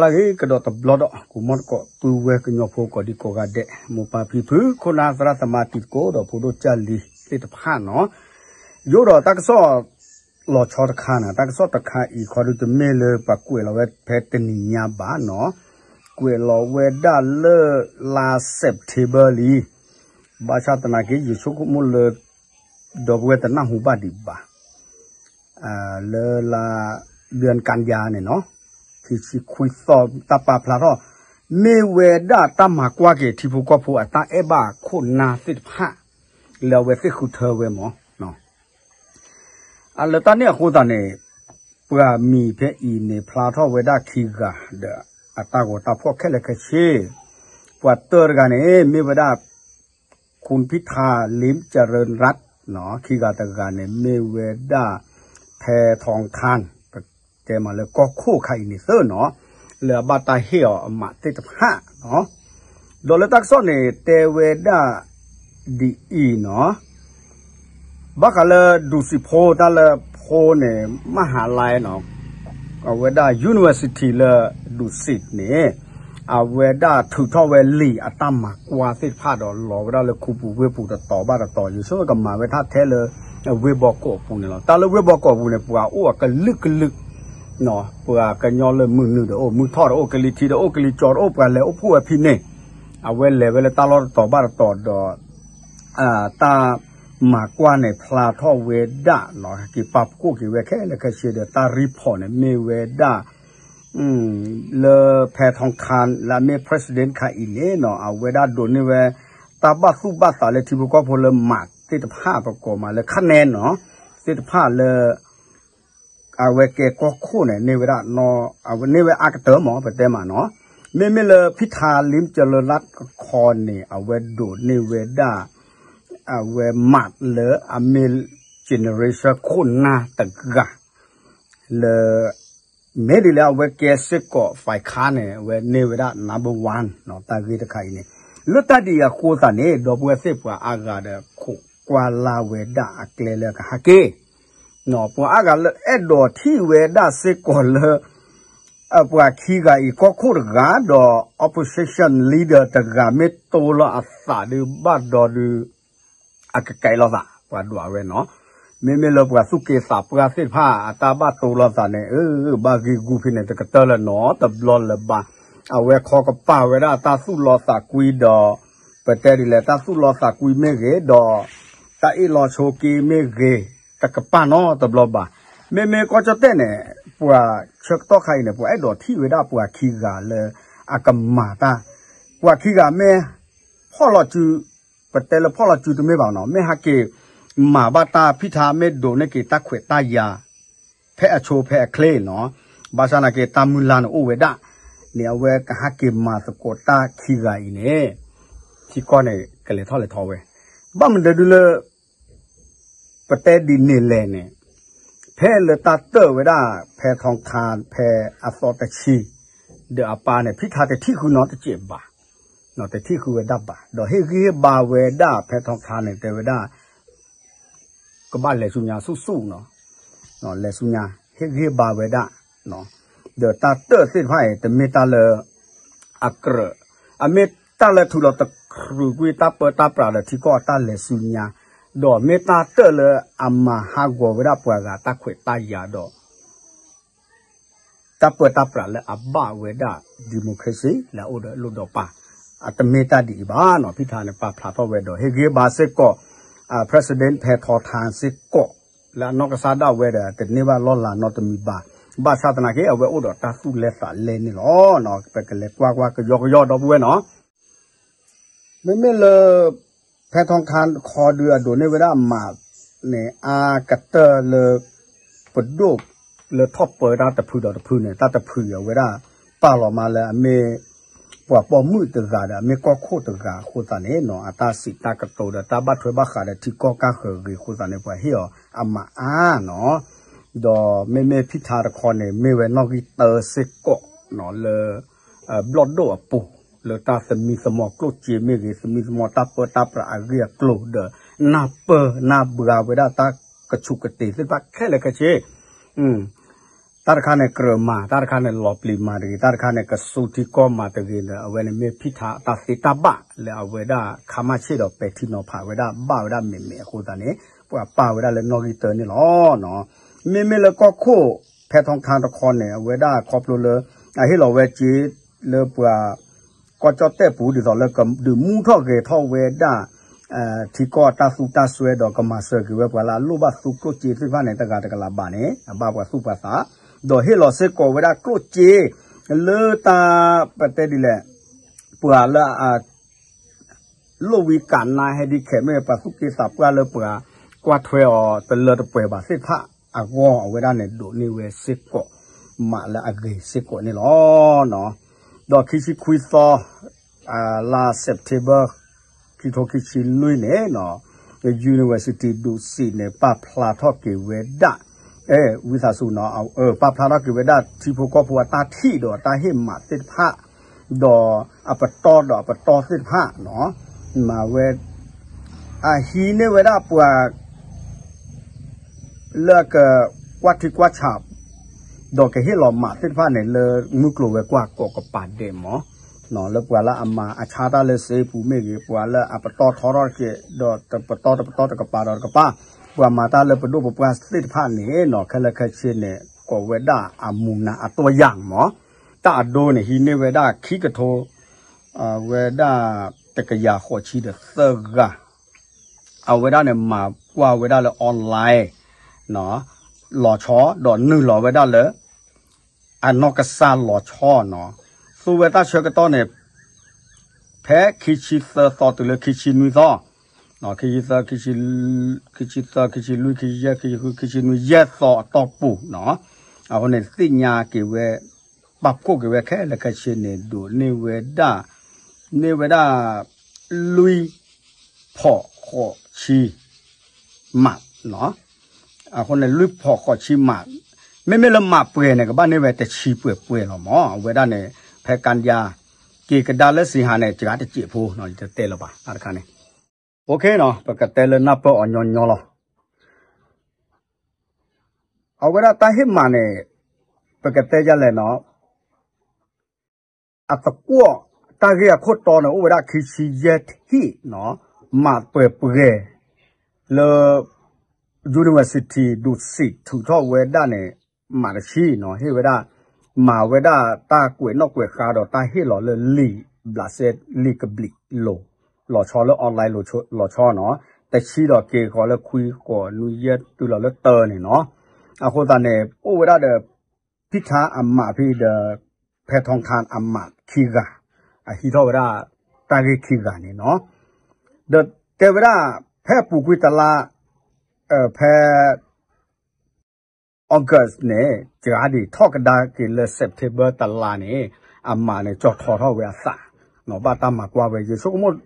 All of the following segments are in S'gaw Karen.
ဘၣ်ဂ့ၤကဒီးတဘျီဒီး ကိးမီၣ်သကိးပုၢ်ဝဲၢ်ကညီဖိကိးဒံကိးဂၤဒဲး မိၢ်ပၢ်ဖံဖု ခိၣ်နၢ်သရၣ်သမါတံၤသကိးဒီးဖိဒိၣ်ကၢ်လံၤသ့ၣ်တဖၣ်နီၤ, ယအိၣ်ဒီးတၢ်ကစီၣ်လီၤဆီတခါန့ၣ်, တၢ်ကစီၣ်တခါအံၤခီဒုတမ့ၢ်လၢပှၤကွဲးလီၤဝဲဖဲတနံၤညါဘၣ်နီၤ, ကွဲးလီၤဝဲဒၣ်လၢလါ September လံ, ဘၣ်ဆၣ်သနာ်က့ ယဆိကမိၣ်လၢ ဒီပုၢ်ဝဲၢ်တနၢ်ဟူဘၣ်ဒံးဘၣ် လၢလါ เดือนกันยา န့ၣ်နီၤ, ခံဆံခွံသီ တၢ်ပာ်ဖျါထီၣ် မ့ၢ်ဝဲဒၣ်တၢ်မၤကွၢ်က့ၤထံဖိကီၢ်ဖိအတၢ်အဲၣ်ဘၣ်ခိၣ်နၢ်သ့ၣ်တဖၣ် လၢအဝဲသ့ၣ်ဃုထၢဝဲမး အလၢတၢ်န့ၣ်အဃိသတးန့ၣ် ပှၤမံၤဖဲအံၤန့ၣ် ဖျါထီၣ်ဝဲဒၣ်ခံဂၤဒီး အတၢ်ဂီၤတၢ်ဖီၣ်ခဲလၢာ်ခဲဆ့, ပှၤတၢတဂၤန့ၣ် မ့ၢ်ဝဲဒၣ် คุณพิธา ลิ้มเจริญรัตน์ နီၤ, ခံဂၤတဂၤန့ၣ် မ့ၢ်ဝဲဒၣ် แพทองธาร ပတဲမးလၢကီၢ်ခိၣ်ခါအံၤန့ၣ်သၢနီၤ, လၢအဘၣ်တၢ်ဟ့ၣ်အီၤအမးသ့ၣ်တဖၣ်နီၤ, ဒီးလၢတၢ်ကစီၣ်န့ၣ် တဲဝဲဒၣ် ဒ်အံၤနီၤ, ဘၣ်ဃးလၢ ဒူစံးဖိ တၢ်လၢဖိန့ၣ် မဟါလါနီၤ, အဝဲဒၣ် university လၢ ဒူစံးန့ၣ် အဝဲဒၣ်ထုးထီၣ်ဝဲလံာ်အတၢ်မၤကွၢ်သ့ၣ်တဖၣ်ဒီး လီၤဝဲဒၣ်လၢခူပူၤဝ့ၢ်ပူၤတတီၤဘၣ်တတီၤ, ယဆိကမိၣ်ကမၤဝဲဒၣ်ထဲလၢ ဝ့ၢ်ဘီကီးအပူၤန့ၣ်လီၤ. တၢ်လၢဝ့ၢ်ဘီကီးအပူၤန့ၣ် ပှၤအိၣ်အကလုာ်ကလုာ်, ပှၤကညီလၢမုၢ်နုာ်ဒီးအိၣ်, မုၢ်ထီၣ်ဒီးအိၣ်, ကလံၤထံးဒီးအိၣ်, ကလံၤကၠီဒီးအိၣ်, ပှၤလဲၤအိၣ်ဖှိၣ်ဝဲဖဲန့ၣ်, အဝဲလဲၤဝဲလၢတၢ်လီၢ်တတီၤဘၣ်တတီၤဒီး တၢ်မၤကွၢ်န့ၣ် ဖျါထီၣ်ဝဲဒၣ်နီၤ, က့ၤပာ်ဖှိၣ်က့ၤဝဲခဲလၢာ်ခဲဆ့ဒီး တၢ် report န့ၣ် မ့ၢ်ဝဲဒၣ် လၢ แพทองธาร လၢအမ့ၢ် president ခါအံၤန့ၣ်နီၤ, အဝဲဒၣ်ဒိးန့ၢ်ဝဲ တၢ်ဘၣ်သူၣ်ဘၣ်သးလၢထံဖိကီၢ်ဖိလၢမးသ့ၣ်တဖၣ် ပကိးမးလၢ คะแนน နီၤ, သ့ၣ်တဖၣ်လၢ အဝဲကဲကီၢ်ခိၣ်န့ၣ် န့ၢ်ဝဲဒၣ်, အဝဲန့ၢ်ဝဲအါကတၢၢ်မး ပတဲမးနီၤ, မ့မ့ၢ်လၢ ဖံထါ လံကၠလၢလး တခီန့ၣ် အဝဲဒိးန့ၢ်ဝဲဒၣ် အဝဲမးလၢအမ့ၢ် generation ခိၣ်နၢ်တဂၤ လၢ မ့ၢ်ဒ်လၢအဝဲကဲစ့ၢ်ကီး ฝ่ายค้าน န့ၣ် အဝဲန့ၢ်ဝဲဒၣ် number one နီၤ, တၢ်ဂ့ၢ်တခါအံၤန့ၣ်, လၢတၢ်ဒ်အံၤအဃိသတးန့ၣ် ဒီပုၢ်ဝဲၢ်သ့ၣ် ပှၤအါဂၤဒီးခိးကွၢ်လၢ်ဝဲဒၣ်အကျဲလၢကဟဲက့ၤ ပှၤအါဂၤလၢအဲၣ်ဒိးထံၣ်ဝဲဒၣ်စ့ၢ်ကီးလၢ ပှၤခံဂၤအံၤ ကီၢ်ခိၣ်တဂၤဒီး opposition leader တဂၤ မ့ၢ်တိလီၤအသးဒုးဘၣ်ဒီးဒုး အကကဲလီၤသး ပှၤဒွးဝဲနီၤ, မ့မ့ၢ်လၢပှၤသူၣ်က့သးပှၢ်သ့ၣ်တဖၣ် အတၢ်ဘၣ်တိလီၤသးန့ၣ် အၢ ဘၣ်ဂ့ၢ်ဂူၢ်ဖဲန့ၣ် တကတၢၢ်လၢၤနီတဘျီလၢၤဘၣ်, အဝဲခီကပာ်ဝဲဒၣ်တၢ်သူၣ်လီၤသးကွံဒီး ပတဲဒ်လဲၣ် တၢ်သူၣ်လီၤသးကွံမ့ၢ်ဂ့ၤဒီး တၢ်အ့ၣ်လိာ်ဆိးက့မ့ၢ်ဂ့ၤ တကပာ်နီတဘျီဘၣ်, မ့မ့ၢ်ကီၢ်ကၠီၣ်တဲၣ်န့ၣ် ပှၤဆၢကတီၢ်ခါအံၤန့ၣ် ပှၤအဲၣ်ဒိးထံၣ်ဝဲဒၣ်ပှၤခံဂၤလၢအကမၤတၢ်, ပှၤခံဂၤမ့ၢ် ဖီၣ်လီၤစု ပတဲလၢဖီၣ်လီၤစုတမ့ၢ်ဘၣ်နီၤ, မ့ၢ်ဟဲက့ၤမၤဘၣ်တၢ် ဖံထါ မ့ၢ်ဒိးန့ၢ်က့ၤတၢ်ခွဲးတၢ်ယာ် ဖဲအဆိဖဲအချ့နီၤ, ဘၣ်ဆၣ်သနာ်က့ တၢ်မုၢ်လၢ်န့ၣ်အိၣ်ဝဲဒၣ်န့ၣ် အဝဲကဟဲက့ၤမၤသကိးတၢ်ခံဂၤအံၤန့ၣ် ထံကီၢ်န့ၣ် ကလဲၤထီၣ်လဲၤထီဝဲ, ဘၣ်မနုၤဒ်လၢ ပတဲဒ်န့ၣ်လဲၣ်န့ၣ်, ဖဲလၢတၢ်တၢၣ်ဝဲဒၣ် ဖဲထီခါ ဖဲအသီတဆံ ဒီးအပၢ်န့ၣ် ဖံထါတထံၣ်ဃုနီတစဲးဘၣ်, တထံၣ်ဃုဝဲဒၣ်ဘၣ်, ဒီးဟ့ၣ်ဂံၢ်ဟ့ၣ်ဘါဝဲဒၣ် ဖဲထီခါန့ၣ် တဲဝဲဒၣ် ကဘၣ်လဲၤဆူညါဆူၣ်ဆူၣ်နီၤ, လဲၤဆူညါ ဟ့ၣ်ဂံၢ်ဟ့ၣ်ဘါဝဲဒၣ်, ဒီးတၢ်တၢၣ်သ့ၣ်တဖၣ်အံၤ တမ့ၢ်တၢ်လၢ အကြၢး, အမ့ၢ်တၢ်လၢထုးလီၤတကြုာ်ကွံာ်တၢ်ပၢတၢ်ပြးဒီးထံကီၢ်အတၢ်လဲၤဆူညါ, ဒီးမ့ၢ်တၢ်တၢၣ်လၢအမၤဟးဂီၤဝဲဒၣ်ပှၤဂၤတၢ်ခွဲးတၢ်ယာ်ဒီး တၢ်ပၢတၢ်ပြးလၢအဘၣ်ဝဲဒၣ် democracy လၢအအိၣ်ဒီးလိၣ်ဒီးပၢ်, အတမ့ၢ်တၢ်ဒ်အံၤဘၣ်နီၤ, ဖံထါန့ၣ် ပာ်ဖျါထီၣ်ဝဲဒီး ဟ့ၣ်ဂံၢ်ဟ့ၣ်ဘါစ့ၢ်ကီး President ဖဲထီခါစ့ၢ်ကီး လၢအနီၢ်ကစၢ်ဒၣ်ဝဲဒီး တန့ၢ်ဘၣ်လီၢ်လၤနီတမံၤဘၣ်, ဘၣ်ဆၣ်သနာ်က့ အဝဲအိၣ်ဒီးတၢ်သူၣ်လဲသးလဲန့ၣ်လီၤ. ပကလဲၤကွၢ်ကွၢ်ကယီကယီဒီပုၢ်ဝဲၢ်နီၤ. မ့မ့ၢ်လၢ ဖဲထီခါတခီဒုးအဒိးန့ၢ်ဝဲဒၣ်မးန့ၣ် အါကတၢၢ်လၢ ပဒိၣ်လၢထီၣ်ပၢတၢ်တဖုဒီးတဖုန့ၣ် တၢ်တဖုအံၤအဝဲဒၣ် ပာ်လီၤမးလၢအမ့ၢ် ပှၤပိာ်မုၣ်တဂၤဒီးအမ့ၢ်ကီၢ်ခိၣ်တဂၤအဃိသတးန့ၣ်နီၤ အတၢ်စံးတၢ်ကတိၤဒီးတၢ်ဘၣ်ထွဲဘၣ်ဃးဒီးထံကီၢ်ကၢ်ဃၢၤအဂ့ၢ်အဃိသတးန့ၣ် ပှၤဟ့ၣ်အီၤအမးအါနီၤ. ဒီးမ့မ့ၢ်ဖံထါတခီန့ၣ် မ့ၢ်ဝဲနီၣ်ဂံၢ်တၢစ့ၢ်ကီးနီၤ လၢ ဘျီၣ်ဒိၣ်အပူၤ လၢတၢ်သမံသမိးကျိၣ်စ့မ့ၢ်ဂ့ၤ သမံသမိးတၢ်ပၢတၢ်ပြးအဂ့ၢ်အကျိၤဒီး နၢ်ပၢၢ်နၢ်ဘှါဝဲဒၣ်တၢ်ကဆူးကတ့ၤသ့ၣ်တဖၣ်ခဲလၢာ်ခဲဆ့ တၢ်တခါန့ၣ်ကြၢးမၤ, တၢ်တခါန့ၣ်လီၤပျံၤမၤတဂ့ၤ, တၢ်တခါန့ၣ်ကစူထံကီၢ်မၤတဂ့ၤဒီး အဝဲန့ၣ်မ့ၢ်ဖံထါအတၢ်သ့တၢ်ဘၣ်လၢအဝဲဒၣ်ခါမၣ်ဆ့ၣ်ဒီးပဲာ်ထံနီၤဖးဝဲဒၣ် ဘၣ်ဝဲဒၣ်မ့ၢ်မ့ၢ်အဃိသတးန့ၣ် ပှၤပာ်ဝဲဒၣ်လၢနီၣ်ဂံၢ်တၢန့ၣ်လီၤ. မ့မ့ၢ်လၢကီၢ်ခိၣ် ဖဲထီထါတခီန့ၣ် အဝဲဒၣ်ခီဖျိလၢ အဟ့ၣ်လီၤဝဲစ့လၢပှၤ ကီၢ်ကၠီၣ်တဲၣ်ပူၤ ဒ်သိးလၢကဒုးမူထီၣ်ဂဲၤထီၣ်ဝဲဒၣ် ထံကီၢ်အတၢ်သူတၢ်စွဲဒီးကမၤစၢၤက့ၤဝဲပှၤလၢအလိၣ်ဘၣ်သူကျိၣ်စ့သ့ၣ်တဖၣ်န့ၣ် တဂၤတကလးဘးန့ၣ် အဘၣ်ပှၤသူၣ်ပှၤသး, ဒီးဟ့ၣ်လီၤစ့ၢ်ကီးဝဲဒၣ်ကျိၣ်စ့ လၢတၢ်ပတဲဒ်လဲၣ် ပှၤလၢအ လိၣ်ဝံကးနါဟဲဒ်ခဲမ့ၢ် ပှၤသူၣ်က့သးပှၢ်လၢပှၤကွၢ်ထွဲအီၤတလၢတပှဲၤဘၣ်သ့ၣ်တဖၣ်အဂီၢ် အဝဲဒၣ်န့ၣ်ဒိးန့ၢ်ဝဲစ့ၢ်ကီး မးလၢအဂ့ၤစ့ၢ်ကီးန့ၣ်လီၤ. ဒီးခံဆံခွံသီ လါ September ခံထိခံဆံလွံၢ်န့ၣ် University Dusit န့ၣ် ပာ်ဖျါထီၣ်က့ၤဝဲဒၣ် ဝံသးစူၤနီၤ ပာ်ဖျါထီၣ်က့ၤဝဲဒၣ်ထံဖိကီၢ်ဖိအတၢ်ထံၣ်ဒီးအတၢ်ဟ့ၣ်မးသ့ၣ်တဖၣ် ဒီးအပတီၢ်ဒီးအပတီၢ်သ့ၣ်တဖၣ်နီၤ မၤဝဲ အဟံးန့ၢ်ဝဲဒၣ်ပှၤ လၢအကကွၢ်ထံကွၢ်ဆး ဒီးကဟ့ၣ်လီၤမးသ့ၣ်တဖၣ်န့ၣ် လၢမုၢ်ကျိၤဝဲၤကွာ်ကိးကပၤဒဲးမး လၢပှၤလၢအမၤအဆါတၢ်လၢစ့ပူၤမ့ၢ်ဂ့ၤ ပှၤလၢအပတီၢ်ထီထီၣ်က့ၤ ဒီးတပတီၢ်တပတီၢ်တကပၤဒီးတကပၤ ပှၤမၤတၢ်လၢပဒိၣ်ပပှၢ်သ့ၣ်တဖၣ်န့ၣ်နီၤ ခဲလၢာ်ခဲဆ့န့ၣ် ကိးဝဲဒၣ်အမူၤနၤအတီၢ်ယၢ်မး တၢ်အဒိန့ၣ် ဟံးန့ၢ်ဝဲဒၣ်ခံကထိ ဝဲဒၣ်တကယၤဃိးဆံဒီးသၢဂၤ အဝဲဒၣ်န့ၣ် မၤကွၢ်ဝဲဒၣ်လၢ online လီၤဆီ ဒီးနုာ်လီၤဝဲဒၣ်လၢ အနီၢ်ကစၢ်လီၤဆီနီၤ သူဝဲတၢ်ဆၢကတီၢ်န့ၣ် ဖဲခံဆံသၢသီတုၤလၢခံဆံနွံသီ ခံဆံသၢ ခံဆံသၢ ခံဆံလွံၢ် ခံဆံယဲၢ် ခံဆံဃု ခံဆံနွံ ယဲၢ်သီအတီၢ်ပူၤနီၤ အဃိန့ၣ်သ့ၣ်ညါက့ၤဝဲ ပာ်ဖှိၣ်က့ၤဝဲခဲလၢာ်ခဲဆ့န့ၣ် ဒိးန့ၢ်ဝဲဒၣ် န့ၢ်ဝဲဒၣ် လွံၢ်ဖီၣ်ဃိးဆံ မးနီၤ အဃိန့ၣ် လွံၢ်ဖီၣ်ဃိးဆံမး မ့မ့ၢ်လၢမးပှဲၤန့ၣ် ကဘၣ်န့ၢ်ဝဲတဆံပှဲၤပှဲၤလီၤမး အဝဲဒၣ်န့ၣ် ဖဲကါယါ က့ၤကဒါလၢစံဟးန့ၣ် စှၤတစဲးဖိ ယတတဲလၢၤဘၣ် တၢ်တခါန့ၣ် ပကတဲလၢနၢ်ပၢၢ်အီၤညီညီလီၤ အဝဲဒၣ်တၢ်ဟ့ၣ်မးန့ၣ် ပကတဲဒ်လဲၣ်နီၤ အသကွီၢ်တၢ်ဂ့ၢ်အခိၣ်တီန့ၣ် အိၣ်ဝဲဒၣ်ခံဆံယဲၢ်ထံၣ်နီၤ မးပှဲၤပှဲၤ လၢ University Dusit ထုးထီၣ်ဝဲဒၣ်န့ၣ် မးတဆံနီၤ ဟ့ၣ်ဝဲဒၣ် မၤဝဲဒၣ်တၢ်ကွဲးနီၣ်ကွဲးဃါဒီးတၢ်ဟ့ၣ်လီၤလၢလံာ် ဘျးစဲလံာ်ကဘျံးလိၤ လီၤဆီလၢ online လီၤဆီနီၤ တဆံဒီးက့ၤဃီၤလၢခွံဃိးနွံယဲၢ်တုၤလီၤလၢတၢန့ၣ်နီၤ အဃိသတးန့ၣ် အိၣ်ဝဲဒၣ်ဒီး ဖံထါအမးဖဲဒီး ဖဲထီထါအမးခံဂၤ အဟံးထီၣ်ဝဲဒၣ် တၢ်ဂ့ၢ်ခံဂၤန့ၣ်နီၤ ဒီးတဲဝဲဒၣ် ဖဲအပူၤကွံာ်တလါ ဖဲ August န့ၣ် စှၤဒံးထီၣ်ကဒါက့ၤလၢ September တလါန့ၣ် အမးန့ၣ် ကၠီထီထီၣ်ဝဲအသး ဘၣ်တၢ်မၤကွၢ်ဝဲ ယဆိကမိၣ်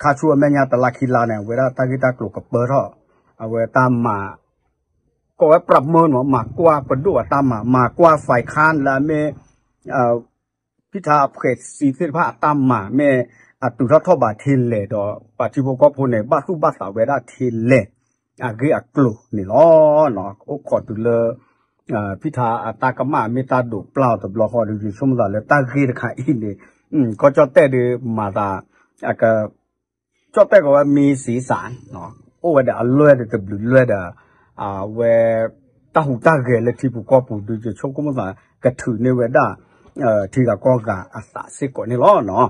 ခါဆူအမဲာ်ညါတလါခံလါန့ၣ် အဝဲဒၣ်တၢ်ဂ့ၢ်တၢ်ကျိၤကပၢထီၣ် အဝဲတၢ်မၤ ကိးဝဲပြးမၢနီၤ မၤကွၢ်ပဒိၣ်အတၢ်မၤ မၤကွၢ် ဖဲခါလၢအမ့ၢ် ဖံထါအဖှဲးစံသ့ၣ်တဖၣ်အတၢ်မၤ မ့ၢ်အတုၤထီၣ်ထီၣ်ဘးထဲလဲၣ်ဒီး ပှၤထံဖိကီၢ်ဖိန့ၣ် ဘၣ်သူၣ်ဘၣ်သးဝဲဒၣ်ထဲလဲၣ် အဂ့ၢ်အကျိၤန့ၣ်လီၤ. အိၣ်ခိးတုၤလၢ ဖံထါအတၢ်ကမၣ်မ့ၢ်တၢ်ဒိးပျၢ်အီၤတဘျီဃီဒီး ယဆိကမိၣ်သးလၢတၢ်ဂ့ၢ်တခါအံၤန့ၣ် ကီၢ်ကၠီၣ်တဲၣ်ဒီးမၤသး အက ကၠီၣ်တဲၣ်ကီးဝဲမ့ၢ်စံးစၢ် အိၣ်ဝဲဒီးအလွဲၢ်ဒီးတဘျုးလွဲၢ်ဒီး အဝဲ တၢ်ဟူးတၢ်ဂဲၤလၢထံပူၤကီၢ်ပူၤဒီး ယဆိကမိၣ်သးကထုးန့ၢ်ဝဲဒၣ် ထံဂၤကီၢ်ဂၤအသးစ့ၢ်ကီးန့ၣ်လီၤ.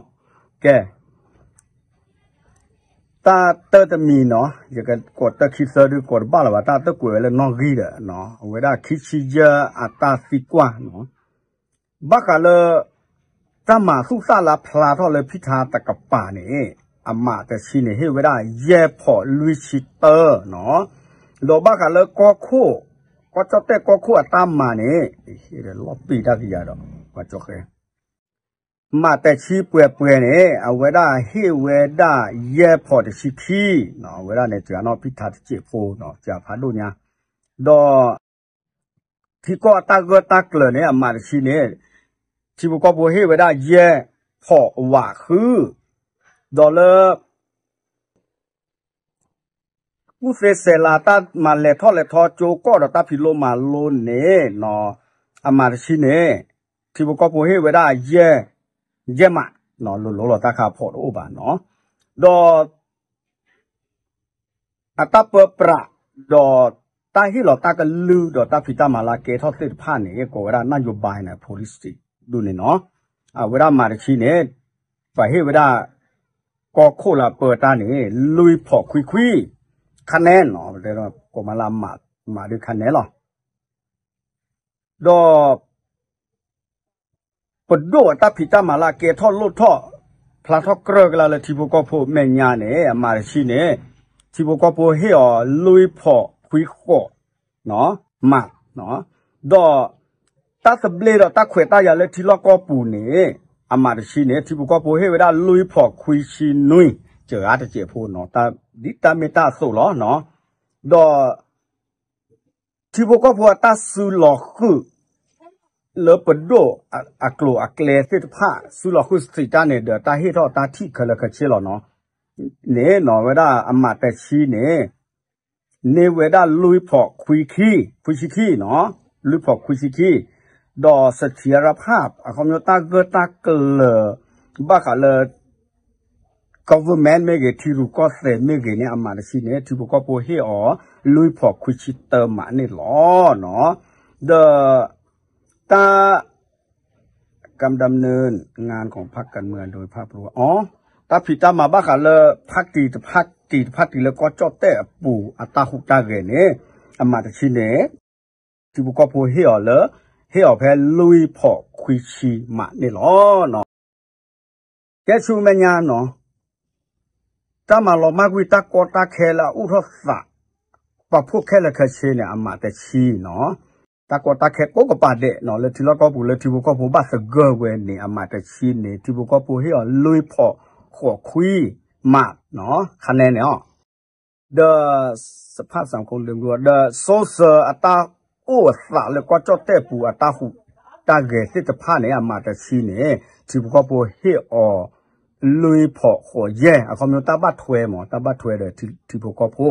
ကဲ တၢ်တၢတမံၤနီၤ ယကကိးတၢခံသၢဒုးကိးတဘၣ်လၢၤဘၣ် တၢ်တကွဲးဝဲလၢနီၣ်ဂံၢ်ဒီး အဝဲဒၣ်ခံဆံယဲၢ်အတၢ်သံကွၢ်နီၤ ဘၣ်ဃးလၢ တၢ်မၤသူၣ်သၣ်လၢဖျါထီၣ်လၢဖံထါတကပၤန့ၣ် အမးတဆံန့ၣ် ဟ့ၣ်ဝဲဒၣ်ယဲၢ်ဖီးလွံၢ်ဆံတၢနီၤ ဒီးဘၣ်ဃးလၢကီၢ်ခိၣ် ကီၢ်ကၠီၣ်တဲၣ်ကီၢ်ခိၣ်အတၢ်မၤန့ၣ် လီၤပံာ်တၢ်ကယၤဒီး ပှၤကၠီဃဲ မးတဆံပှဲၤပှဲၤန့ၣ် အဝဲဒၣ်ဟ့ၣ်ဝဲဒၣ်ယဲၢ်ဖီးတဆံခံ အဝဲဒၣ်န့ၣ် စှၤနီၣ်ဖံထါတစဲးဖိ စှၤဖးဒိၣ်ညါ ဒီး ထံကီၢ်အတၢ်ဂၢၢ်တၢ်ကျၢၤန့ၣ် အမးတဆံန့ၣ် ထံဖိကီၢ်ဖိဟ့ၣ်ဝဲဒၣ်ယဲၢ်ဖီးဝးဃု ဒီးလၢ ကူၣ်သ့စဲးလၤတၢ်မၤလဲၤထီၣ်လဲၤထီကၠိကီၢ်ဒီးတၢ်ဖံးလိမၤလိန့ၣ်နီၤ အမးတဆံန့ၣ် ထံဖိကီၢ်ဖိဟ့ၣ်ဝဲဒၣ်ယဲၢ်, ယဲၢ်မး, လိၤလိၤလီၤ တၢ်ခါဖီးတအိၣ်ဘၣ်နီၤ, ဒီး အတၢ်ပၢပြး ဒီးတၢ်ဟ့ၣ်လီၤတၢ်ကလုၢ် ဒီးတၢ်ဖံးတၢ်မၤလၢကဲထီၣ်သ့ၣ်တဖၣ်န့ၣ် ကိးဝဲဒၣ် နၣ်ယိၤဘါန့ၣ် policy ဒ်န့ၣ်နီၤ, အဝဲဒၣ်မးတဆံန့ၣ် ပှၤဟ့ၣ်ဝဲဒၣ် ကီၢ်ခိၣ်လၢအပၢတၢ်န့ၣ် လွံၢ်ဖီးခွံခွံ ခါနဲနီၤ, ကိးမးလၢအမးဒုးခါနဲလီၤ. ဒီး ပဒိၣ်အတၢ်ဖံးတၢ်မၤလၢအကဲထီၣ်လိၣ်ထီၣ် ဖျါထီၣ်ကြၢးကလါလၢထံဖိကီၢ်ဖိအမဲာ်ညါန့ၣ် အမးတဆံန့ၣ် ထံဖိကီၢ်ဖိဟ့ၣ်အီၤလွံၢ်ဖီးခွံဃိး မး, ဒီး တၢ်သဘျ့ဒီးတၢ်ခွဲးတၢ်ယာ်လၢထံလီၢ်ကီၢ်ပူၤန့ၣ် အမးတဆံန့ၣ် ထံဖိကီၢ်ဖိဟ့ၣ်ဝဲဒၣ်လွံၢ်ဖီးခွံဆံနွံ စှၤတစဲးဖိနီၤ, ဒ်တၢ်မ့ၢ်တၢ်အသိးလီၤ. ဒီး ထံဖိကီၢ်ဖိအတၢ်စုလီၤဃုာ် လၢပဒိၣ်အကျိၤအကျဲသ့ၣ်တဖၣ် စုလီၤဃုာ်စံးတၢ်န့ၣ်ဒီး တၢ်ဟ့ၣ်ထီၣ်တၢ်ထံၣ်ခဲလၢာ်ခဲဆ့လီၤနီၤ, န့ၣ်နီၤဝဲဒၣ်အမးတဆံန့ၣ် န့ၢ်ဝဲဒၣ်လွံၢ်ဖီးခွံခံ, ခွံဆံခံနီၤ, လွံၢ်ဖီးခွံဆံခံ, ဒီး เสถียรภาพ အခီပညီတၢ်ဂၢၢ်တၢ်ကျၢၤ ဘၣ်ဃးလၢ government မ့ၢ်ဂ့ၤ ထံရူၢ်ကီၢ်သဲးမ့ၢ်ဂ့ၤန့ၣ် အမးတဆံန့ၣ် ထံဖိကီၢ်ဖိဟ့ၣ်အီၤ လွံၢ်ဖီးခွံဆံတၢမးန့ၣ်လီၤ. ဒီး တၢ် การดำเนินงานของพรรคการเมืองโดยภาพรวม အီၤ တၢ်ဖံးတၢ်မၤဘၣ်ဃးလၢ ဖါတံၢ်တဖါတံၢ်တဖါတံၢ် လၢကီၢ်ကၠီၣ်တဲၣ်အပူၤ အတၢ်ဟူးတၢ်ဂဲၤန့ၣ် အမးတဆံန့ၣ် ထံဖိကီၢ်ဖိဟ့ၣ်အီၤလၢ ဟ့ၣ်အီၤဖဲလွံၢ်ဖီးခွံဆံမးန့ၣ်လီၤ. ကဲဆူမဲာ်ညါနီၤ, တၢ်မၤလီၤမၢ်ကွံာ်တၢ်ကီတၢ်ခဲလၢအအိၣ်ထီၣ်သး ပှၤဖှိၣ်ခဲလၢာ်ခဲဆ့န့ၣ် အမးတဆံနီၤ, တၢ်ကီတၢ်ခဲကိးကပၤဒဲးနီၤ လၢထံလီၢ်ကီၢ်ပူၤလၢထံဖိကီၢ်ဖိဘၣ်သဂၢၢ်ဝဲန့ၣ် အမးတဆံန့ၣ် ထံဖိကီၢ်ဖိဟ့ၣ်အီၤလွံၢ်ဖီးဃိးခွံမးနီၤ, ခါနဲန့ၣ်အီၤ ဒီး စဖးစၣ်ခိၣ်လၢ ဒီး စိစၢၤအတၢ်အိၣ်အသးလၢကီၢ်ကၠီၣ်တဲၣ်ပူၤအတၢ်ဟူးတၢ်ဂဲၤသ့ၣ်တဖၣ်န့ၣ် အမးတဆံန့ၣ် ထံဖိကီၢ်ဖိဟ့ၣ်အီၤ လွံၢ်ဖီးဃိးယဲၢ် အခီပညီတၢ်ဘၣ်ထွဲမး တၢ်ဘၣ်ထွဲဒီးထံဖိကီၢ်ဖိ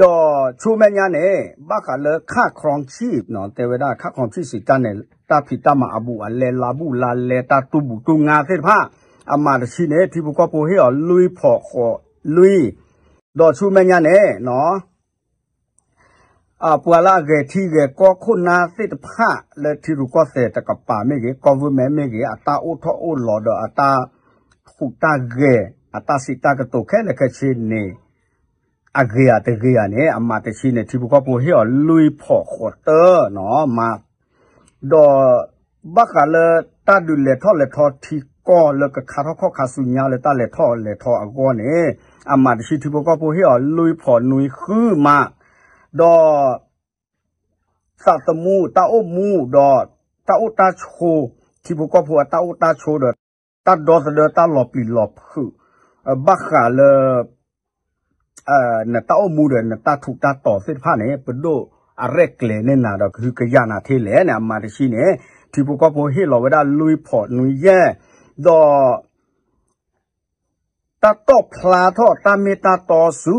ဒီးဆူမဲာ်ညါန့ၣ် ဘၣ်ဃးလၢခၣ်ခရံဆံၣ်နီၤ တဲဝဲဒၣ်ခၣ်ခရံဆံၣ်စံးတၢ်န့ၣ် တၢ်ဖံးတၢ်မၤအဘူးအလဲ လါဘူးလါလဲ တၢ်တူၢ်ဘူးတူၢ်ငါသ့ၣ်တဖၣ် အမးတဆံန့ၣ် ထံဖိကီၢ်ဖိဟ့ၣ်အီၤလွံၢ်ဖီးဃိးလွံၢ် ဒီးဆူမဲာ်ညါန့ၣ်နီၤ ပှၤလၢအဂဲၤထံဂဲၤကီၢ်ခိၣ်နၢ်သ့ၣ်တဖၣ် လၢထံရူၢ်ကီၢ်သဲးတကပၤမ့ၢ်ဂ့ၤ government မ့ၢ်ဂ့ၤ အတၢ်အိၣ်ထီၣ်အိၣ်လီၤဒီးအတၢ်ဟူးတၢ်ဂဲၤ အတၢ်စံးတၢ်ကတိၤခဲလၢာ်ခဲဆ့န့ၣ် အဂ့ၤဧါတဂ့ၤဧါန့ၣ် အမးတဆံန့ၣ် ထံဖိကီၢ်ဖိဟ့ၣ်အီၤလွံၢ်ဖီးဃိးတၢနီၤ မး ဒီး ဘၣ်ဃးလၢတၢ်ဒုးလဲၤထီၣ်လဲၤထီထံကီၢ်လၢကခါထီၣ်ခီၣ်ခါဆူညါလၢတၢ်လဲၤထီၣ်လဲၤထီအဂီၢ်န့ၣ် အမးတဆံထံဖိကီၢ်ဖိဟ့ၣ်အီၤလွံၢ်ဖီးနွံဃုမး ဒီး သးသမူတၢ်အိၣ်မူဒီး တၢ်အိၣ်တၢ်ဆိး ထံဖိကီၢ်ဖိအတၢ်အိၣ်တၢ်ဆိးဒီး တၢ်ဒီသဒၢတၢ်လီၤပျံၤလီၤဖုး ဘၣ်ဃးလၢ နတၢ်အိၣ်မူဒီးနတၢ်ထူးတၢ်တီၤသ့ၣ်တဖၣ်န့ၣ် ပဒိၣ်အရဲၣ်ကျဲၤန့ၢ်နၤဒီးကဟုကယာ်နၤထဲလဲၣ်န့ၣ် အမးတဆံန့ၣ် ထံဖိကီၢ်ဖိဟ့ၣ်လီၤဝဲဒၣ်လွံၢ်ဖီးနွံယဲၢ် ဒီး တၢ်တီၣ်ဖျါထီၣ်တၢ်မ့ၢ်တၢ်တီဆူ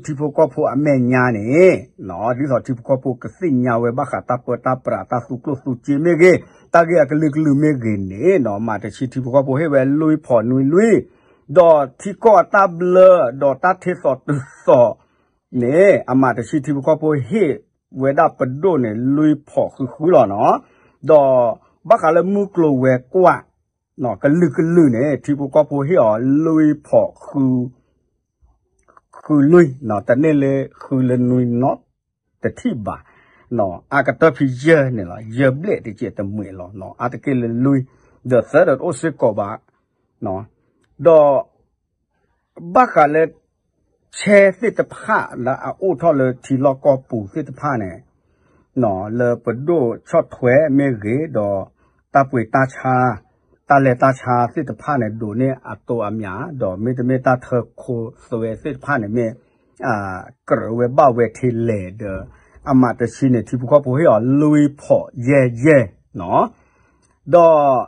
ထံဖိကီၢ်ဖိအမဲာ်ညါန့ၣ် ဒ်သိးထံဖိကီၢ်ဖိကသ့ၣ်ညါဝဲဘၣ်ဃးတၢ်ပၢတၢ်ပြးတၢ်သူကျိၣ်သူစ့မ့ၢ်ဂ့ၤ တၢ်ဂ့ၢ်အကလုာ်ကလုာ်မ့ၢ်ဂ့ၤန့ၣ် မးတဆံထံဖိကီၢ်ဖိဟ့ၣ်ဝဲလွံၢ်ဖီးနွံလွံၢ် ဒီးထံကီၢ်အတၢ်ဘျၢ ဒီးတၢ်ထ့သိးတုၤသိးန့ၣ် အမးတဆံထံဖိကီၢ်ဖိဟ့ၣ်ဝဲဒၣ်ပဒိၣ်န့ၣ် လွံၢ်ဖီးဃုဃုလီၤနီၤ ဒီးဘၣ်ဃးလၢမုၢ်ကျိၤဝဲၤကွာ် ကလုာ်ကလုာ်န့ၣ် ထံဖိကီၢ်ဖိဟ့ၣ်အီၤလွံၢ်ဖီးဃု ဃုလွံၢ် တန့ၢ်လၢဃုလၢနွံနီတထံၣ်ဘၣ် အကတၢၢ်ဖံးယဲၢ်န့ၣ်လီၤ ယဲၢ်ဘျဲၣ်တကဲးတမှဲးလီၤ အါတက့ၢ်လၢလွံၢ် ဒီးသၢဒီးတအိၣ်စ့ၢ်ကီးဘၣ် ဒီး ဘၣ်ဃးလၢ ဆဲသ့ၣ်တဖၣ်လၢအအိၣ်ထီၣ်လၢထံလီၢ်ကီၢ်ပူၤသ့ၣ်တဖၣ်န့ၣ် လၢပဒိၣ်ဆီၣ်ထွဲမ့ၢ်ဂ့ၤ ဒီးတၢ်ပှ့ၤတၢ်ဆါ တၢ်လဲၤတၢ်ဆါသ့ၣ်တဖၣ်န့ၣ် ဒိးန့ၢ်အတိအမျး ဒီးမ့တမ့ၢ်တၢ်ထၢခိသွဲသ့ၣ်တဖၣ်န့ၣ်မ့ၢ် ကြၢးဝဲဘၣ်ဝဲထဲလဲၣ်ဒီး အမးတဆံန့ၣ် ထံဖိကီၢ်ဖိဟ့ၣ်အီၤလွံၢ်ဖီးယဲၢ်ယဲၢ်နီၤ ဒီး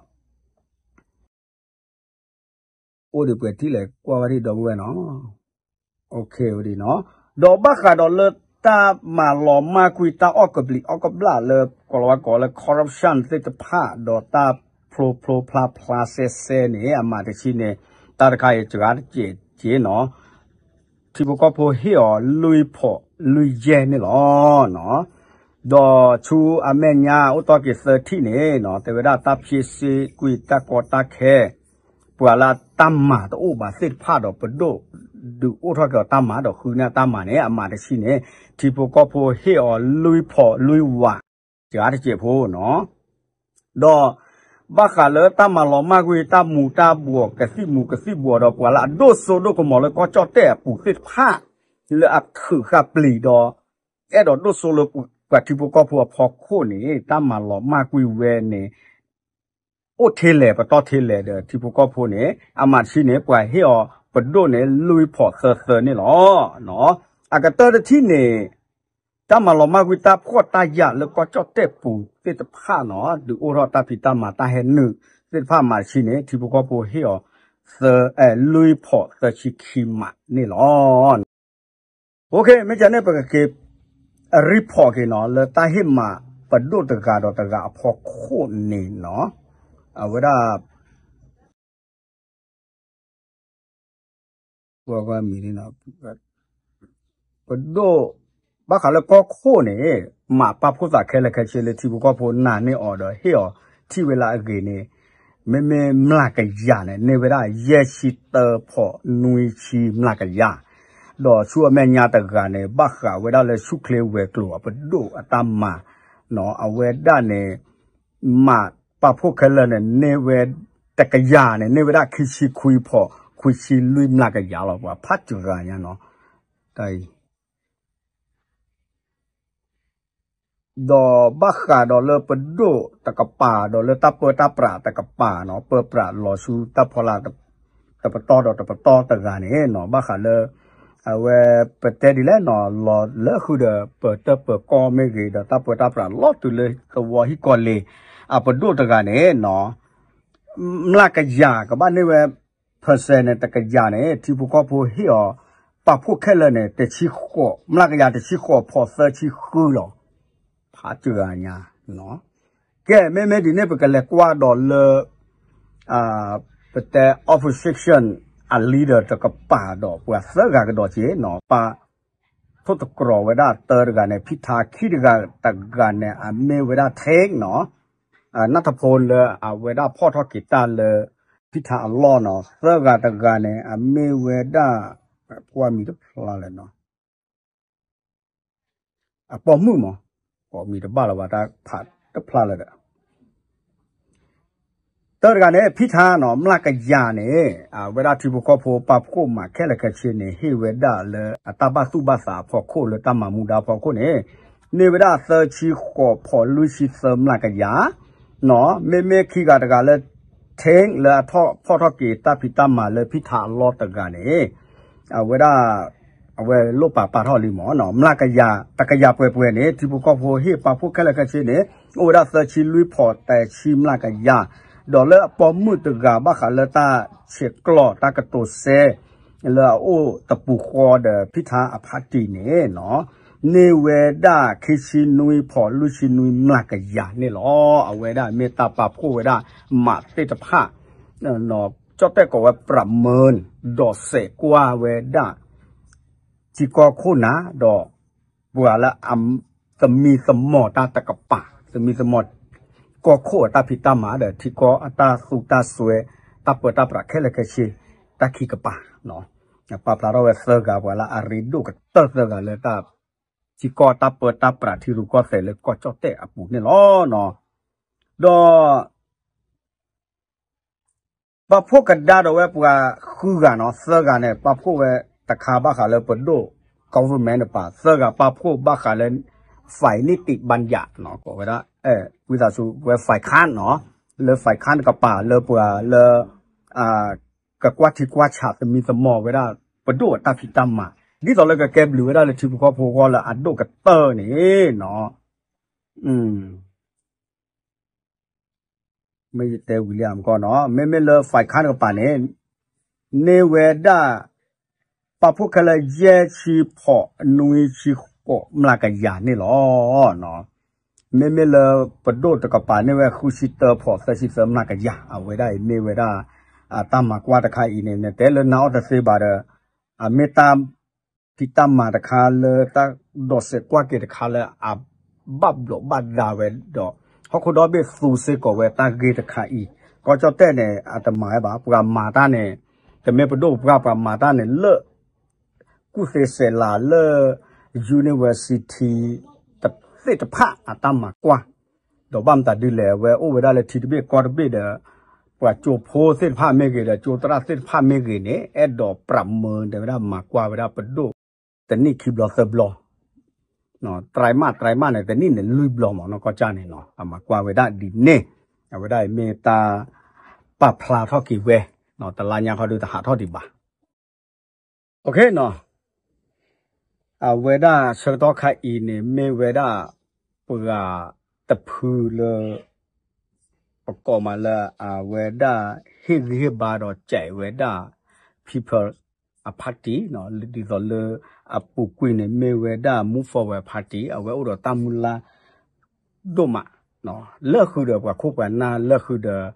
အိၣ်ဒံးပှဲၤထံၣ်လဲၣ်ကွၢ်ဝဲဒံးဒီပုၢ်ဝဲၢ်နီၤ ဒီးဘၣ်ဃးဒီးလၢ တၢ်မၤလီၤမၢ်ကွံာ်တၢ်အီၣ်ကဘျံးအီၣ်ကဘျၣ်လၢ ကိးလီၤဝဲကိးလၢ corruption သ့ၣ်တဖၣ် ဒီးတၢ်ဖျိဖျိဖျါဖျါစဲစဲန့ၣ် အမးတဆံန့ၣ် တၢ်တခါအံၤစှၤတစဲးက့နီၤ ထံဖိကီၢ်ဖိဟ့ၣ်အီၤလွံၢ်ဖီၣ်လွံၢ်ယဲၢ်န့ၣ်လီၤ. ဒီးဆူအမဲာ်ညါအိၣ်တီၢ်က့ၤသၢထံၣ်န့ၣ်နီၤ တဲဝဲဒၣ်တၢ်ဖျ့စ့ကွံာ်တၢ်ကီတၢ်ခဲ ပှၤလၢတၢ်မၤတအိၣ်ဘၣ်သ့ၣ်တဖၣ်ဒီးပဒိၣ် ဒုးအိၣ်ထီၣ်က့ၤအီၤတၢ်မၤဒီးဃုန့ၢ်တၢ်မၤန့ၣ် အမးတဆံန့ၣ် ထံဖိကီၢ်ဖိဟ့ၣ်အီၤလွံၢ်ဖီၣ်လွံၢ်ဝး စှၤတစဲးဖိနီၤ ဒီးဘၣ်ဃးလၢတၢ်မၤလီၤမၢ်ကွံာ်တၢ်မူၤတၢ်ဘှီး ကသံၣ်မူၤကသံၣ်ဘှီးဒီးပှၤလၢအဒိၣ်စိဒိၣ်ကမီၤလၢကီၢ်ကၠီၣ်တဲၣ်အပူၤသ့ၣ်တဖၣ် လၢအခုးဃာ်ပျံၤဒီး အဲၣ်ဒိးဒိၣ်စိလၢပှၤထံဖိကီၢ်ဖိအဖီခိၣ်န့ၣ် တၢ်မၤလီၤမၢ်ကွံာ်ဝဲန့ၣ် အိၣ်ထဲလဲၣ်ပတီၢ်ထဲလဲၣ်ဒီးထံဖိကီၢ်ဖိန့ၣ် အမးတဆံန့ၣ် ပှၤဟ့ၣ်အီၤပဒိၣ်န့ၣ် လွံၢ်ဖီၣ်သၢသၢန့ၣ်လီၤ. အကတၢၢ်တထံၣ်န့ၣ် တၢ်မၤလီၤမၢ်ကွံာ်တၢ်ဖှီၣ်တၢ်ယာ်လၢကီၢ်ကၠီၣ်တဲၣ်ပူၤသ့ၣ်တဖၣ်နီၤ ဒုးအိၣ်ထီၣ်တၢ်ဖံးတၢ်မၤတၢ်ဟဲနုာ်သ့ၣ်တဖၣ်မးတဆံန့ၣ် ထံဖိကီၢ်ဖိဟ့ၣ်အီၤသၢ အဲ လွံၢ်ဖီၣ်သၢဆံခံမးန့ၣ်လီၤ. မ့ၢ်ကန့ၣ် ပကက့ၤ report က့ၤနီၤ လၢတၢ်ဟ့ၣ်မးပဒိၣ်တဂၤဒီးတဂၤအဖီခိၣ်န့ၣ်နီၤ အဝဲဒၣ် ပဒိၣ် ဘၣ်ဃးလၢကီၢ်ခိၣ်န့ၣ် မၤပာ်ဖှိၣ်သးခဲလၢာ်ခဲဆ့လၢထံဖိကီၢ်ဖိနာ်န့ၢ်အီၤဒီးဟ့ၣ်အီၤထံၣ်ဝဲလၢအဂ့ၤန့ၣ် မ့မ့ၢ်မျးကယၤန့ၣ် န့ၢ်ဝဲဒၣ်ယဲၢ်ဆံတၢဖီၣ်နွံဆံမျးကယၤ ဒီးဆူအမဲာ်ညါတဂၤန့ၣ် ဘၣ်ဃးဝဲဒၣ်လၢဆူၣ်ချ့ဝဲၤကျိၤအပဒိၣ်အတၢ်မၤ အဝဲဒၣ်န့ၣ် မၤပာ်ဖှိၣ်ခဲလၢာ်န့ၣ် န့ၢ်ဝဲတကယၤန့ၣ် န့ၢ်ဝဲဒၣ်ခံဆံခွံဖီၣ်ခွံဆံလွံၢ်မျးကယၤလီၤ ပှၤဖးစှၤညါနီၤ တၢ်အံၤ ဒီးဘၣ်ဃးဒီးလၢပဒိၣ်တကပၤ ဒီးလၢတၢ်ပၢတၢ်ပြးတကပၤနီၤ ပၢပြးလီၤဆူတၢ်ဖီလာ် တပတီၢ်ဒီးတပတီၢ်တဂၤန့ၣ်နီၤ ဘၣ်ဃးလၢ အဝဲပတဲဒ်လဲၣ်နီၤ လီၤလၢဃုာ်ဒီးပၢၤတၢၢ်ပၢၤကီၢ်မ့ၢ်ဂ့ၤ ဒီးတၢ်ပၢတၢ်ပြးလီၤတုၤလၢသဝီဟံၣ်ကီၢ်လ့ၤ အပဒိၣ်တဂၤန့ၣ်နီၤ မျးကယၤကဘၣ်န့ၢ်ဝဲ percent န့ၣ် တကယၤန့ၣ် ထံဖိကီၢ်ဖိဟ့ၣ်အီၤ ပာ်ဖှိၣ်ခဲလၢာ်န့ၣ် တဆံဃိး မျးကယၤတဆံဃိးဖီၣ်သၢဆံဃုလီၤ ဖးစှၤညါ ကဲ မ့မ့ၢ်ဒ်န့ၣ် ပကလဲၤကွၢ်ဒီးလၢ ပတဲ opposition အ leader တကပၤဒီးပှၤသၢဂၤကဒီးက့ၤနီၤ ပာ်ဖှိၣ်သကိးဝဲဒၣ်တၢတဂၤန့ၣ် ဖံထါ ခံတဂၤတဂၤန့ၣ် အမ့ၢ်ဝဲဒၣ် Tank နီၤ နၢ်ထဖိလၢအဝဲဒၣ်ဖီၣ်ထီၣ်က့ၤတၢ်လၢ ဖံထါအလီၢ်နီၤ သၢဂၤတဂၤန့ၣ် အမ့ၢ်ဝဲဒၣ် ကွၢ်မံၤတဖျါလဲၣ်နီၤ အပိာ်မုၣ်မး ကိးမံၤတဘၣ်လၢၤဘၣ် တၢ်ဖးတဖျါလၢၤဒီး တၢတဂၤန့ၣ် ဖံထါနီၤ မျးကယၤန့ၣ် အဝဲဒၣ်ထံဖိကီၢ်ဖိပာ်ဖှိၣ်မၤခဲလၢာ်ခဲဆ့န့ၣ် ဟ့ၣ်ဝဲဒၣ်လၢအတၢ်ဘၣ်သူၣ်ဘၣ်သးအဖီခိၣ်လၢတၢ်မၤမူဒါအဖီခိၣ်န့ၣ် န့ၢ်ဝဲဒၣ်သၢဆံဃိးဖီၣ်လွံၢ်ဆံသၢမျးကယၤ နီၤ မ့မ့ၢ်ခံဂၤတဂၤလၢ Tank လၢအထီၣ်ဖီၣ်ထီၣ်က့ၤတၢ်ဖံးတၢ်မၤလၢဖံထါအလီၢ်တဂၤန့ၣ် အဝဲဒၣ် အဝဲလိၣ်ပာ်ပာ်ထီၣ်လံမးနီၤ မျးကယၤ တကယၤပှဲၤပှဲၤန့ၣ် ထံဖိကီၢ်ဖိဟ့ၣ်ပာ်ဖှိၣ်ခဲလၢာ်ခဲဆ့န့ၣ် အိၣ်ဝဲဒၣ်သၢဆံလွံၢ်ဖီၣ်တဆံမျးကယၤ ဒီးလၢအပိာ်မုၣ်တဂၤဘၣ်ဃးလၢတၢ်ဆဲးကျိးတၢ်ကတိၤစဲ လၢအအိၣ်တပူၤဃီဒီးဖံထါအဖါတံၢ်န့ၣ်နီၤ န့ၢ်ဝဲဒၣ်ခံဆံနွံဖီၣ်လွံၢ်ဆံနွံမျးကယၤန့ၣ်လီၤ. အဝဲဒၣ်မ့ၢ်တၢ်ပာ်ဖှိၣ်ဝဲဒၣ်မးသ့ၣ်တဖၣ် ကၠီၣ်တဲၣ်ကိးဝဲ ပြးမၢၣ် ဒီးစဲးကွၢ်ဝဲဒၣ် ထံကီၢ်ခိၣ်နၢ် ဒီးပှၤလၢအ သမံသမိးတၢ်တကပၤ သမံသမိး ကီၢ်ခိၣ်အတၢ်ဖံးတၢ်မၤဒီး ထံကီၢ်အတၢ်သူတၢ်စွဲ တၢ်ပၢတၢ်ပြးခဲလၢာ်ခဲဆ့ တၢ်ခံကပၤ ပာ်ဖျါထီၣ်ဝဲသၢဂၤ ပှၤလၢအရ့ဒိၣ်ကတၢၢ်သၢဂၤလၢတၢ် ထံကီၢ်တၢ်ပၢတၢ်ပြးထံရူၢ်ကီၢ်သဲးလၢကီၢ်ကၠီၣ်တဲၣ်အပူၤန့ၣ်လီၤ. ဒီး ပာ်ဖှိၣ်ကဒါဒီးဝဲပှၤဃုဂၤနီၤ သၢဂၤန့ၣ် ပာ်ဖှိၣ်ဝဲတခါဘၣ်ဃးလၢပဒိၣ် government တပၤ သၢဂၤပာ်ဖှိၣ်ဘၣ်ဃးလၢ ฝ่ายนิติบัญญัติ နီၤ ကိးဝဲဒၣ် ဝံသးစူၤဝဲ ฝ่ายค้าน နီၤ လၢ ฝ่ายค้าน တကပၤလၢပှၤလၢ ကကွၢ်ထံကွၢ်ဆးသမံသမိးဝဲဒၣ် ပဒိၣ်အတၢ်ဖံးတၢ်မၤ ဒ်သိးလၢကကဲဘျုးဝဲဒၣ်လၢထံဖိကီၢ်ဖိအဂီၢ်လၢအဒိၣ်ကတၢၢ်န့ၣ်နီၤ မ့ၢ်ယတဲဝံၤလံမကီၢ်နီၤ မ့မ့ၢ်လၢ ฝ่ายค้าน တကပၤန့ၣ် န့ၢ်ဝဲဒၣ် ပာ်ဖှိၣ်ခဲလၢာ်ယဲၢ်ဆံဖီၣ်နွံဆံ ပှၤကီၢ်ပီၣ်မျးကယၤန့ၣ်လီၤ. မ့မ့ၢ်လၢပဒိၣ်တကပၤန့ၢ်ဝဲဃုဆံတၢဖီးသၢဆံသၢမျးကယၤ အဝဲဒၣ်အံၤမ့ၢ်ဝဲဒၣ် အတၢ်မၤကွၢ်တခါအံၤန့ၣ် နတဲလၢနၤအီၣ်တသ့ဘၣ်ဒီး အမ့ၢ်တၢ်ဖံးတၢ်မၤတခါလၢတၢ်ဒိးစဲးကွၢ်က့ၤတခါလၢအဘၣ်ဘျီးဘၣ်ဒါဝဲဒီး ဟီၣ်ခိၣ်ဒီဘ့ၣ်သူစ့ၢ်ကီးဝဲတၢ်ဂ့ၢ်တခါအံၤ ကီၢ်ကၠီၣ်တဲၣ်န့ၣ် အတမၤဝဲဘၣ် ပှၤမၤတၢ်န့ၣ် တမ့ၢ်ပဒိၣ်ပပှၢ်ပှၤမၤတၢ်န့ၣ်လၢ ကူၣ်သ့စဲးလၤလၢ university သ့ၣ်တဖၣ်အတၢ်မၤကွၢ် ဒီးဘၣ်မတၤဒ်လဲၣ် အဝဲအိၣ်ဝဲဒၣ်လၢထံတဘ့ၣ်ကီၢ်တဘ့ၣ်ဒီး ပှၤကၠိဖိသ့ၣ်တဖၣ်မ့ၢ်ဂ့ၤဒီး ကၠိသရၣ်သ့ၣ်တဖၣ်မ့ၢ်ဂ့ၤန့ၣ် အဲၣ်ဒိးပြးမၢတဲဝဲဒၣ်မၤကွၢ်ဝဲဒၣ်ပဒိၣ် တနံၣ်ခံဘျီသၢဘျီ တရံးမး တရံးမးန့ၣ် တနံၣ်န့ၣ်လွံၢ်ဘျီမးနီၢ်ကီၢ်ကၠၢ်န့ၣ်နီၤ အမၤကွၢ်ဝဲဒၣ်ဒ်န့ၣ် အဝဲဒၣ်အံၤမ့ၢ်တၢ်ပာ်ဖျါထီၣ်က့ၤဝဲ တလါညါခီဒုတဟးထီၣ်ဒံးဘၣ် OK နီၤ အဝဲဒၣ်ဆၢကတီၢ်ခါအံၤန့ၣ် မ့ၢ်ဝဲဒၣ် ပှၤတဖုလၢ ပကိးမးလၢ အဝဲဒၣ်ဟ့ၣ်ဂံၢ်ဟ့ၣ်ဘါဒီးစဲးဝဲဒၣ် People အ party ဒ်သိးလၢ အပူၤကွံာ်န့ၣ် မ့ၢ်ဝဲဒၣ် Move Forward Party အဝဲအိၣ်ဒီးတၢ်မုၢ်လၢ် ဒိၣ်မး လၢဃုာ်ဒီးပှၤခိၣ်ပှၤနၢ် လၢဃုာ်ဒီး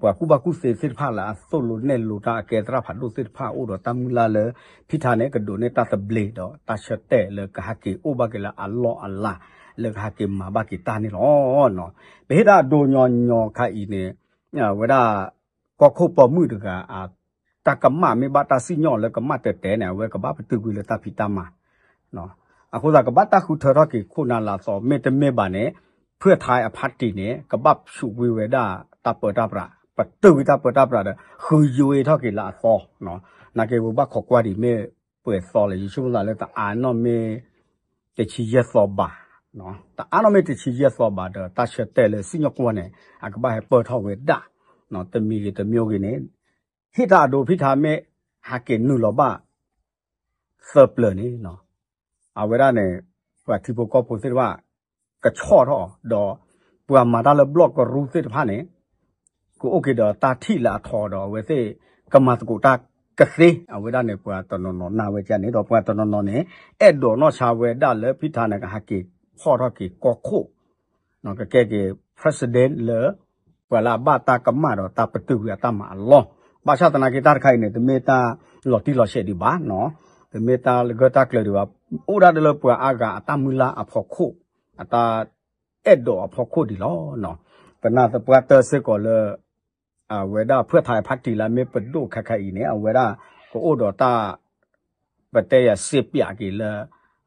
ပှၤကူၣ်ဘၣ်ကူၣ်သ့သ့ၣ်တဖၣ်လၢအသိၣ်လိနဲၣ်လိတၢ်အကဲသရၣ်ဖးဒိၣ်သ့ၣ်တဖၣ်အိၣ်ဒီးတၢ်မုၢ်လၢ်လၢ ဖံထါန့ၣ် ကဒိးန့ၢ်တၢ်သဘျ့ဒီးတၢ်ဆၢတဲာ်လၢကဟဲက့ၤအိၣ်ဘၣ်က့ၤလၢအလီၢ်အလၤ လၢကဟဲက့ၤမၤဘၣ်က့ၤတၢ်န့ၣ်လီၤ. ပဟ့ၣ်တၢ်အဒိညီညီခါအံၤန့ၣ် ဝဲဒၣ် ကီၢ်ခိၣ်ပိာ်မုၣ်တဂၤ တၢ်ကမၣ်မ့ၢ်ဘၣ်တၢ်စံၣ်ညီၣ်လၢကမၣ်တဲာ်တဲာ်န့ၣ် အဝဲကဘၣ်ပတုာ်ကွံာ်လၢတၢ်ဖံးတၢ်မၤ အဃိသတးကဘၣ်တၢ်ဃုထၢထီၣ်က့ၤခိၣ်နၢ်လၢအသီ မ့တမ့ၢ်ဘၣ်န့ၣ် ဖုၣ်ထါအ party န့ၣ် ကဘၣ်ဆူးကွံာ်ဝဲဒၣ်တၢ်ပၢတၢ်ပြး ပတုာ်ကွံာ်တၢ်ပၢတၢ်ပြးဒီး ဃုယိထီၣ်က့ၤလၢအသီ နာ်က့ပဘၣ်ခိးကွၢ်ဒံးမ့ၢ်ပှဲၤသီလဲၣ် ယဆိကမိၣ်သးလၢတအါနီၣ်မ့ၢ် တဆံယဲၢ်သီဘၣ် တအါနီၣ်မ့ၢ်တဆံယဲၢ်သီဘၣ်ဒီး တၢ်ဆၢတဲာ်လၢစံၣ်ညီၣ်ကွီၢ်န့ၣ် အကဘၣ်ဟဲပၢၢ်ထီၣ်ဝဲဒၣ် တမံၤဂ့ၤတမံၤဂ့ၤန့ၣ် ဟ့ၣ်တၢ်အဒိဖံထါမ့ၢ်ဟးက့ၤနုာ်လီၤဘၣ် သၢပျၢၤန့ၣ် အဝဲဒၣ်န့ၣ် ပှၤထံဖိကီၢ်ဖိသ့ၣ်တဖၣ် ကဆီၣ်ထီၣ်အီၤ ဒီးပှၤမၤတၢ်လၢဘျီၣ်ကရူၢ်သ့ၣ်တဖၣ်န့ၣ် ကအိၣ်က့ၤဒီးတၢ်ထံၣ်လၢအထီဒီး အဝဲသ့ၣ်ကမၤသကိးတၢ်ကသ့ အဝဲဒၣ်န့ၣ် ပှၤတနီၤနီၤနာ်ဝဲဒ်န့ၣ် ဒီးပှၤတနီၤနီၤန့ၣ် အဲၣ်ဒိးနီၢ်ဆါဝဲဒၣ်လၢဖံထါန့ၣ် ကဟးက့ၤဖီၣ်ထီၣ်က့ၤကီၢ်ခိၣ် ကကဲက့ၤ president လၢ ပှၤလၢအဘၣ်တၢ်ကမၣ်ဒီးတၢ်ပတုာ်ကွံာ်အတၢ်မၤအလီၢ် ဘၣ်ဆၣ်သနာ်က့တၢ်တခါအံၤန့ၣ် တမ့ၢ်တၢ်လီၤတံၢ်လီၤဆဲးဒံးဘၣ် တမ့ၢ်တၢ်လၢဂၢၢ်တၢ်ကျၢၤဒံးဘၣ် အိၣ်ဒၣ်လၢပှၤအါဂၤအတၢ်မုၢ်လၢ်အဖီခိၣ် အတၢ်အဲၣ်ဒိးအဖီခိၣ်ဒံးလီၤ. ပနၢ်သပှၢ်တၢၢ်စ့ၢ်ကီးလၢ အဝဲဒၣ်ဖုၣ်ထါအ party လၢမ့ၢ်ပဒိၣ်ခါခါအံၤန့ၣ် အဝဲဒၣ်ကအိၣ်ဒီးတၢ် ပတဲယၤစ့ပၠးက့ၤလၢ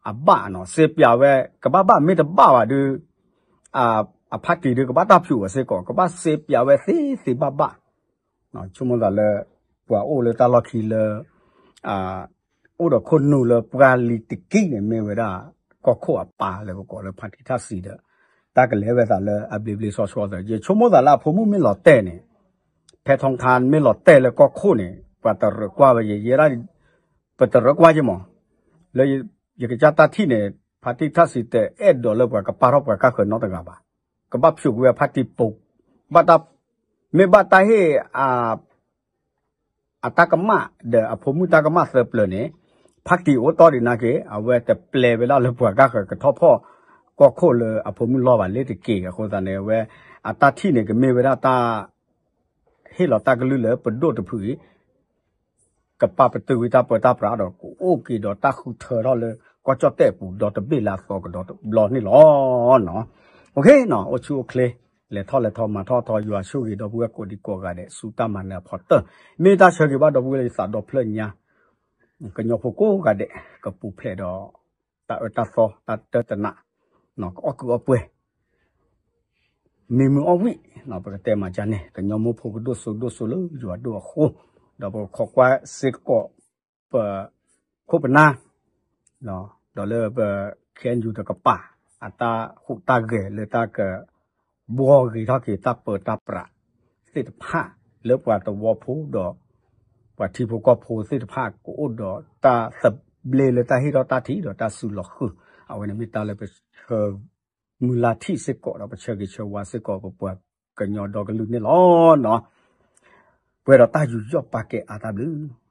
အဘၣ်နီၤ စ့ပၠးဝဲ ကဘၣ်ဘၣ်မ့ၢ်တဘၣ်ဘၣ်ဒုး အ party ဒုးကဘၣ်တၢ်ဖျိးဝဲစ့ၢ်ကီး ကဘၣ်စ့ပၠးဝဲသ့သ့ဘၣ်ဘၣ် ဆိကမိၣ်သးလၢ ပှၤအိၣ်လၢတၢ်လီၢ်ခံလၢ အိၣ်ဒီးခိၣ်နူာ်လၢပှၢ်လံၤတကံၢ်န့ၣ် မ့ၢ်ဝဲဒၣ် ကီၢ်ခိၣ်အပၢ်လၢပကိးလၢ ဖါတံၢ်ထၣ်စံးဒီး တၢ်ကလဲၤဝဲသးလၢအဘျ့ဘျ့ဆှီဆှီသး ယဆိကမိၣ်သးလၢအဖိမုၣ်မ့ၢ်လီၤတဲာ်န့ၣ် ဖဲထီခါမ့ၢ်လီၤတဲာ်လၢကီၢ်ခိၣ်န့ၣ် ပှၤတရၢကွၢ်ဝဲယဲ ယဲဒၣ် ပတရၢကွၢ်ယဲမး လၢယကစၢ်တၢ်ထံၣ်န့ၣ် ဖါတံၢ်ထၣ်စံးတအဲၣ်ဒိးလၢပှၤကပာ်ထီၣ်ပှၤကါဃၢၤနီတဂၤဘၣ် ကဘၣ်ဖျိးကွံာ်ဝဲဖါတံၢ်ပူၤ ဘၣ်တၢ် မ့ၢ်ဘၣ်တၢ်ဟ့ၣ် အတၢ်ကမၣ်ဒီးအဖိမုၣ်တၢ်ကမၣ်သၢပျၢၤန့ၣ် ဖါတံၢ်အိၣ်တီၢ်ဒံးနာ်က့ အဝဲတပျဲဝဲဒၣ်လၢပှၤကါဃၢၤကထီၣ်ဖီၣ်ကီၢ်ခိၣ်လၢအဖိမုၣ်လီၢ်ဘၣ်လ့တက့ၢ် အဃိသတးန့ၣ် အဝဲ အတၢ်ထံၣ်န့ၣ်ကမ့ၢ်ဝဲဒၣ်တၢ် ဟ့ၣ်လီၤတၢ်ကလုၢ်လၢပဒိၣ်တဖုအံၤ ကပာ်ပတုာ်ကွံာ်တၢ်ပၢတၢ်ပြးဒီး ကအိၣ်က့ၤဒီးတၢ်ဃုထၢထီၣ်လၢ ကီၢ်ကၠီၣ်တဲၣ်ပူၤ ဒီတဘ့ၣ်လၢအသီကဒီးတဘျီန့ၣ်လီၤ. အိၣ်ဆူၣ်အိၣ်ချ့ လဲၤထီၣ်လဲၤထီ မၤထီၣ်ထီ ယွၤဆိၣ်ဂ့ၤဒီပုၢ်ဝဲၢ်ကိးဒံကိးဂၤဒဲး ဆူတၢ်မၤနၢၤအဖီတၢၢ် မ့ၢ်တၢ်ဆၢဂ့ၤဘၣ်ဒီပုၢ်ဝဲၢ်လၢယသးဒီဖျၢၣ်ညါ ကညီဖိကိးဂၤဒဲး ကပူၤဖျဲးဒီး တၢ်အၢတၢ်သီ တၢ်တၢတနး ကအီၣ်ကုးအီၣ်ပှဲၤ မံမုာ်အီၣ်ဝံၣ် ပကတဲမၤဒ်န့ၣ် ကညီမိၢ်ဖိကဒိၣ်စိဒိၣ်စိလၢယွၤဒိၣ်အဃိ ဒီးပကခိးကွၢ်စ့ၢ်ကီး ပခိၣ်ပနၢ် ဒီးလၢပ KNU တကပၤ အတၢ်ဟူးတၢ်ဂဲၤလၢတၢ်က ဘှီဂ့ၤထီၣ်က့ၤတၢ်ပၢတၢ်ပြးသ့ၣ်တဖၣ် လၢပှၤသဝီဖိဒီး ပှၤထံဖိကီၢ်ဖိသ့ၣ်တဖၣ် ကအိၣ်ဒီးတၢ်သဘျ့လၢတၢ်ဟ့ၣ်ထီၣ်တၢ်ထံၣ်ဒီးတၢ်စုလီၤဃုာ် အဝဲန့ၣ်မ့ၢ်တၢ်လၢပဆၢ မုၢ်လၢ်ထံၣ်စ့ၢ်ကီးဒီးပဆၢဂ့ၤဆၢဝါစ့ၢ်ကီး ပပှၤကညီဒီကလုာ်န့ၣ်လီၤ. ပှဲၤဒီးတၢ်ယူးယီၣ်ပာ်ကဲအါတၢ်ဘျုး